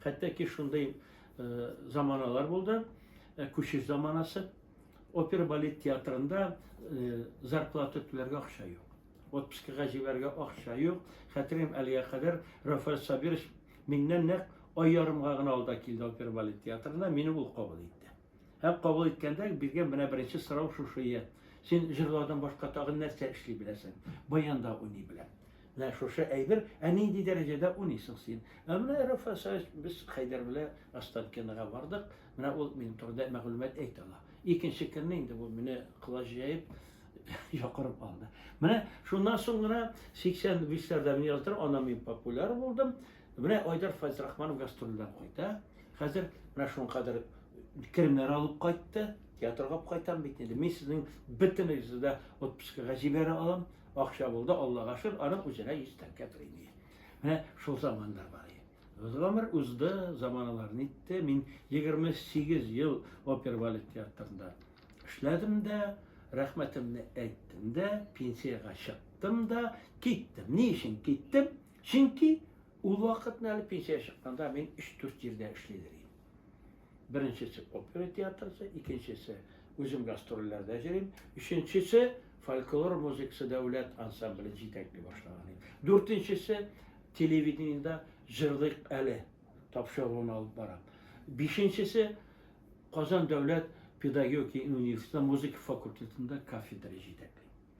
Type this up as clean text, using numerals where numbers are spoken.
Хәтта ки шундый заманалар булды, күчеш заманасы. Опера балет театрында зарплата түләргә акча юк. Отпускыга җибәрергә акча юк. Хәтерим әлегә кадәр Рафаэль Сабирович миннән нәкъ ай ярымга гына алда килде опера балет театрына, мине ул кабул итте. Һәм кабул иткәндә биргән менә беренче сорау шушы. Син җырлаудан башка тагын нәрсә эшли беләсең? Баянда уйный беләм. Менә шушы әйбер, ә нинди дәрәҗәдә уйныйсың син? Ә менә Рафаэль Сабирович без Хәйдәр белән Останкинога бардык. Менә ул минем турында мәгълүмат әйтә ала. Икенче көнне инде бу мине колач җәеп якырып алды. Менә шуннан соң гына 85-ләрдә мин яздырып, аннан мин популяр булдым. Менә Айдар Фәйзрахманов гастрольдән кайта. Хәзер менә шуның кадәр керемнәр алып кайтты. Театрга алып кайтам бит инде. Мин сезнең бөтенегезне дә отпускага җибәрә алам. Акча булды, Аллага шөкер, аның үзенә 100 тәңкә премия. Менә шул заманнар бар иде. Гомер узды, заманалар нитте. Мин 28 ел опера балет театрында эшләдем дә, рәхмәтемне әйттем дә, пенсиягә чыктым да, киттем. Ни өчен киттем? Чөнки ул вакытны әле пенсиягә чыкканда мин 3-4 җирдә эшлидер идем. Беренчесе опера театрысы, икенчесе үзем гастрольләрдә йөрим, өченчесе фольклор музыкасы дәүләт ансамблен җитәкли башлаган идем. Дүртенчесе телевидениедә җырлыйк әле тапшыруын алып барам. Бишенчесе Казан дәүләт педагогика университетында музыка факультетында кафедра җитәклим.